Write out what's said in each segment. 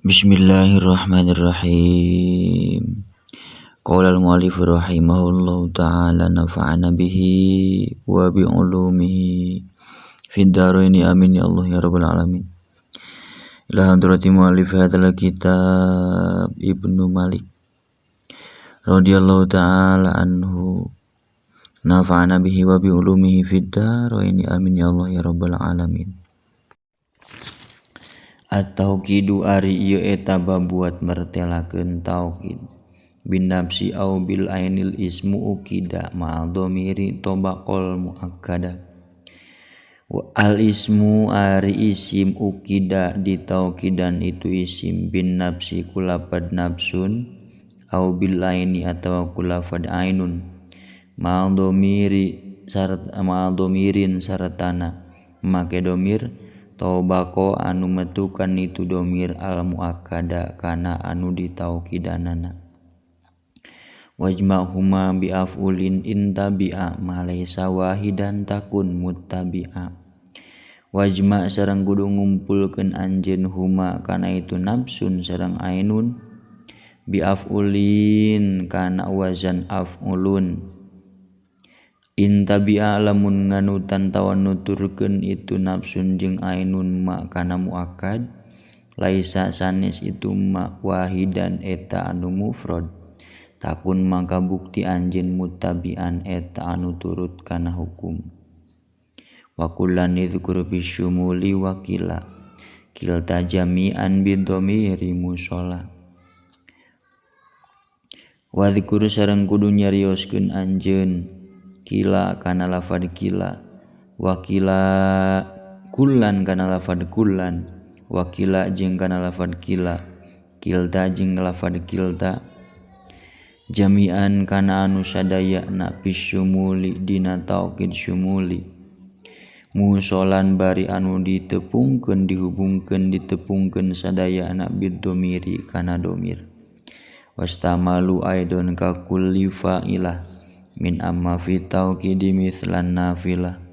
Bismillahirrahmanirrahim. Qala al-mu'allif rahimahullahu ta'ala nafa'ana bihi wa bi ulumihi fid dharaini amin ya Allah ya rabbal alamin. Ila hadrati mu'allif hadzal kitab Ibnu Malik radhiyallahu ta'ala anhu nafa'ana bihi wa bi ulumihi fid dharaini amin ya Allah ya rabbal alamin. At-tauqidu ari ieu eta babuat mertelakeun taukid bin nafsi au bil ainil ismu ukida ma'al dhamiri tabaqal muakkada. Wa al ismu ari isim ukida ditaukidan itu isim bin nafsi kulafad nafsun au bil aini atawa kulafad ainun ma'al dhamiri sarta ma'al dhamirin sartana make domir tobako anu metukan itu domir al muakkada kana anu ditaukidanana. Wajma'huma bi af'ulin intabi'a ma laisa wahidan takun muttabi'a. Wajma' sareng kudu ngumpulkeun anjeun huma kana itu nafsun sareng ainun bi af'ulin kana wazan af'ulun. Intabi'a lamun nganutan tawa nuturkeun itu nafsun jeung ainun ma kana muakkad laisa sanes itu ma wahidan eta anu mufrad takun maka bukti anjeun muttabi'an eta anu turut kana hukum. Wa kullan yadhkuru bisyumuli wa kila kilta jami'an bidhamiri mushola. Wa dzkur sareng kudu nyarioskeun anjeun kila kana lafad kila wa kila kullan kana lafad kullan wa kila jeung kana lafad kila kilta jeung lafad kilta jami'an kana anu sadayana pisyumuli dina taukid syumuli musolan bari anu ditepungkeun dihubungkeun ditepungkeun sadayana biddomiri kana domir. Wastamalu aidon ka kulli fa'ilah min amma fi tauqidi mithlan nafilah.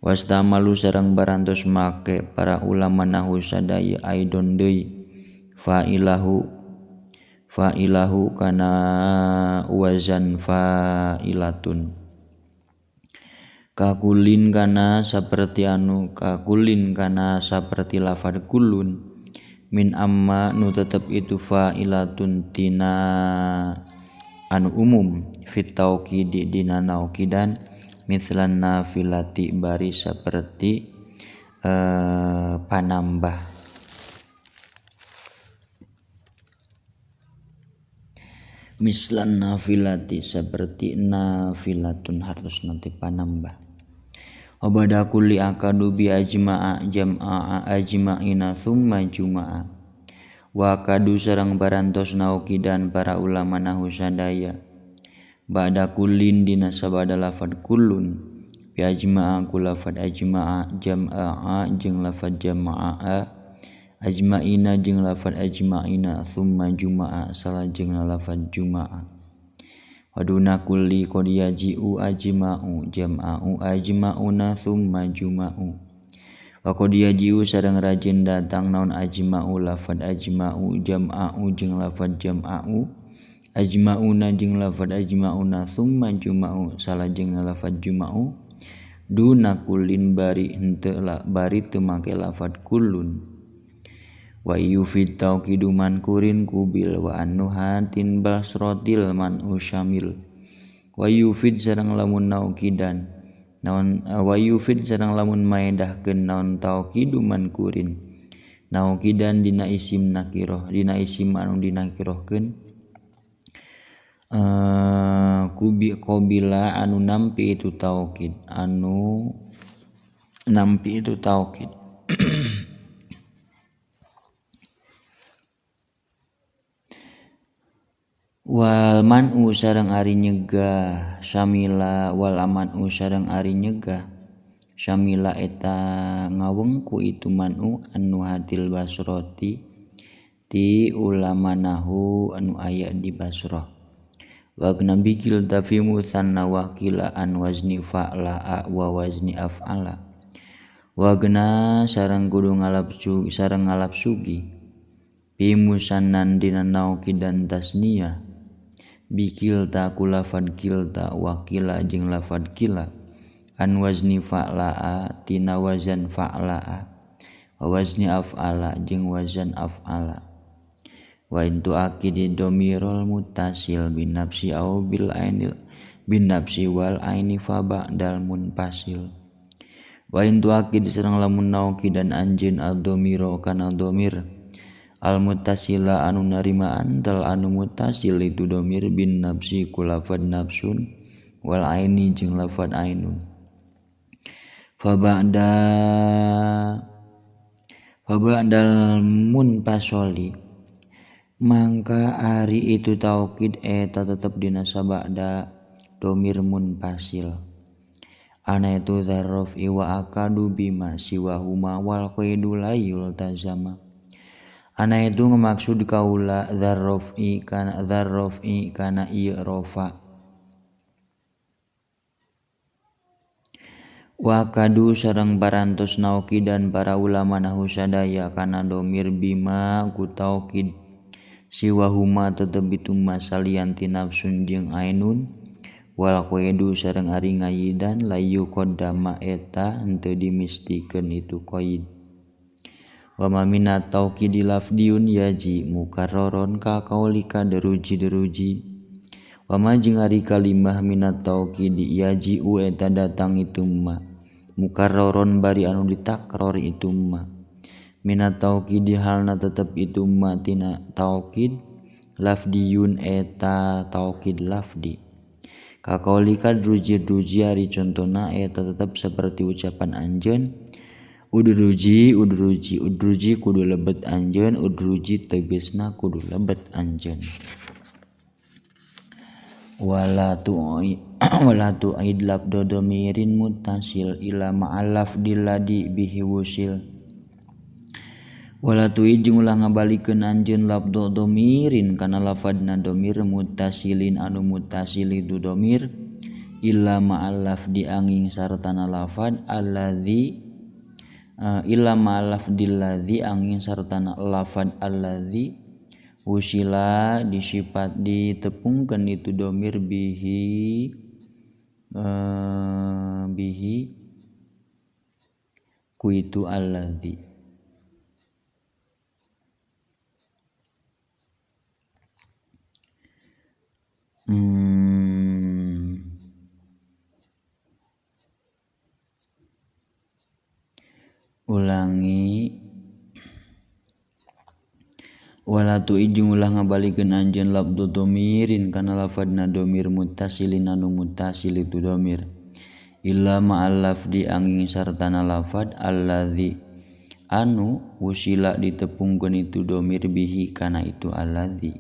Wastamalu sareng barantos make para ulama nahu sadaya aidon deui fa'ilahu fa'ilahu kana wazan fa'ilatun kakulin kana saperti anu kakulin kana saperti lafad kulun min amma nu tetep itu fa'ilatun tina anu umum fit tauqidi dina naukidan mithlan nafilati bari saperti panambah. Mislan nafilati seperti nafilatun harus nanti panambah. Wabada kulli akadu bi ajma'a jam'a ajma'ina thumma juma'a. Wa kadu sareng barantos naukidan para ulama nahu sadaya ba'da kullin dina sabada lafad kullun bi ajma'a ku lafad ajma'a jam'a jeung lafad jama'a ajma'ina jeung lafad ajma'ina thumma juma'a salajengna lafad juma'a. Waduna kulli qad yaji'u ajma'u jam'a'u ajma'una thumma juma'u. Wa qad yaji'u sareng rajin datang naon ajma'u lafad ajma'u jam'a'u jeung lafad jam'a'u ajma'una jeung lafad ajma'una thumma juma'u salajengna lafad juma'u duna kullin bari henteu bari teu make lafad kullun. Wa yufid tauqidu mankurin kubil wa annuhatin basrotil man usyamil. Wa yufid sareng lamun naukidan naon wa yufid sareng lamun maedahkeun naon tauqidu mankurin naukidan dina isim nakiroh dina isim anu dinakirohkeun kubi qabila anu nampi itu taukid anu nampi itu taukid. Wal man'u sareng ari nyegah syamila wal aman'u sareng ari nyegah syamila eta ngawengku itu man'u anu hadil basroti ti ulama nahu anu aya di Basrah. Wa nabi kilta fi musanna wa kila an wazni fa'la wa wazni af'ala. Wagna sareng kudu ngalap sareng ngalap sugi Bi musannan dina naukidan tasniyah bikilta ku lafad kilta wakila jeung lafad kila an wazni fa'laa tina wazan fa'laa wa wazni af'ala jeung wazan af'ala wa in tu'akidi dhamirul muttasil bin nafsi au bil ainil bin nafsi wal aini fa ba'dal munfasil wa in tu'akid sareng lamun naukidan anjeun ad-dhamira kana dhamir al muttasila anu narima antal anu muttasil itu dhamir bin nafsi ku lafad nafsun wal aini jeung lafad ainun fa ba'dal munfasoli mangka ari itu taukid eta tetep dina sabada dhamir munfasil ana itu dzarraf wa akadu bima siwahuma wal qaidu la yultazama ana itu ngemaksud kaula dzarrafi kana ieu rofa wa kadu sareng parantos naukidan para ulama nahu sadaya kana domir bima ku taukid siwahuma tetep itu masalian ti nafsun jeung ainun wal qaidu sareng ari ngayidan layu qaddama eta henteu dimistikeun itu qaid wa ma minat taukidi lafdiun yaji mukarraron ka kaulika deruji-deruji wa ma jeung ari kalimah minat taukidi yaji u eta datang itu ma mukarraron bari anu ditakror itu ma minat taukidi halna tetep itu ma tina taukid lafdiyun eta taukid lafdi ka kaulika deruji-deruji ari contona eta tetep seperti ucapan anjeun udruji udruji udruji kudu lebet anjeun udruji tegesna kudu lebet anjeun wala tu'id lafdhu dhamirin muttasil ila ma'al lafdil ladzi bihi wusil wala tu'id jeung ulah ngabalikeun anjeun lafdhu dhamirin kana lafadna dhamir muttasilin anu muttasil itu dhamir illa ma'al lafdi angin sartana lafad alladzi illa ma'al lafdil ladzi angin sartana lafad alladzi wusila disifat ditepungkeun itu dhamir bihi bihi ku itu alladzi ulangi wala tu'id jeung ulah ngabalikeun anjeun lafdhu dhamirin kana lafadna dhamir muttasilin anu muttasil itu dhamir illa ma'al lafdi angin sartana lafad alladzi anu wusila ditepungkeun itu dhamir bihi kana itu alladzi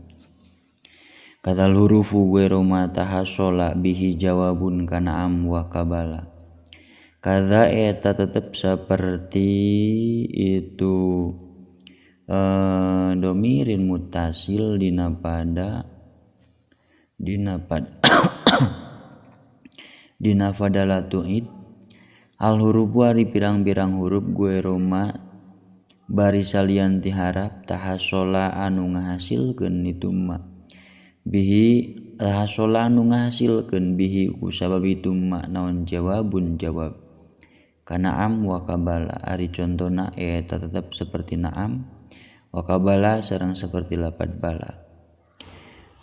katal hurufu ghairu ma tahassala bihi jawabun kana am wa kabala kaza eta tetep seperti itu domirin mutasil dina pada dina fadala tu'id al hurufu ari pirang-pirang huruf gue roma bari salian ti harap tahasola anu ngahasilkeun itu ma bihi tahasola anu ngahasilkeun bihi ku sabab itu ma naon jawabun jawab kana am wa kabala ari contona eta tetep seperti naam wa kabala sareng seperti lapad bala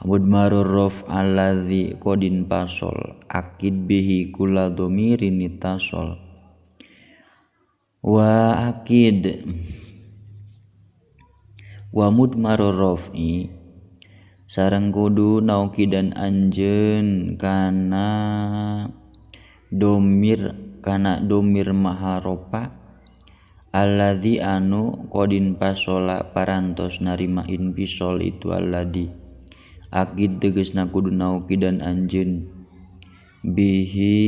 mudmarur raf alladzi qadin fasol akid bihi kula dhamirin itasol wa akid wa mudmarur raf'i sareng kudu naukidan anjeun kana domir maharopa alladzi anu qadin pasola parantos narima infisol itu alladzi akid tegesna kudu naukidan anjeun bihi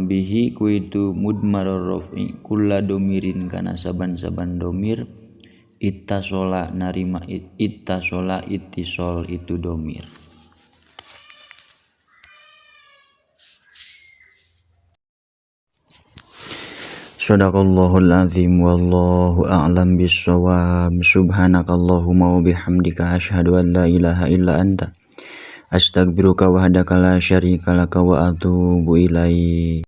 bihi ku itu mudmarur raf'i kulla domirin kana saban-saban domir ittasola narima ittasola ittisol itu domir. Sadaqallahul azim wallahu a'lam bissawab. Subhanakallahumma wa bihamdika asyhadu an la ilaha illa anta astaghfiruka wahdaka la syarika laka wa atubu ilaik.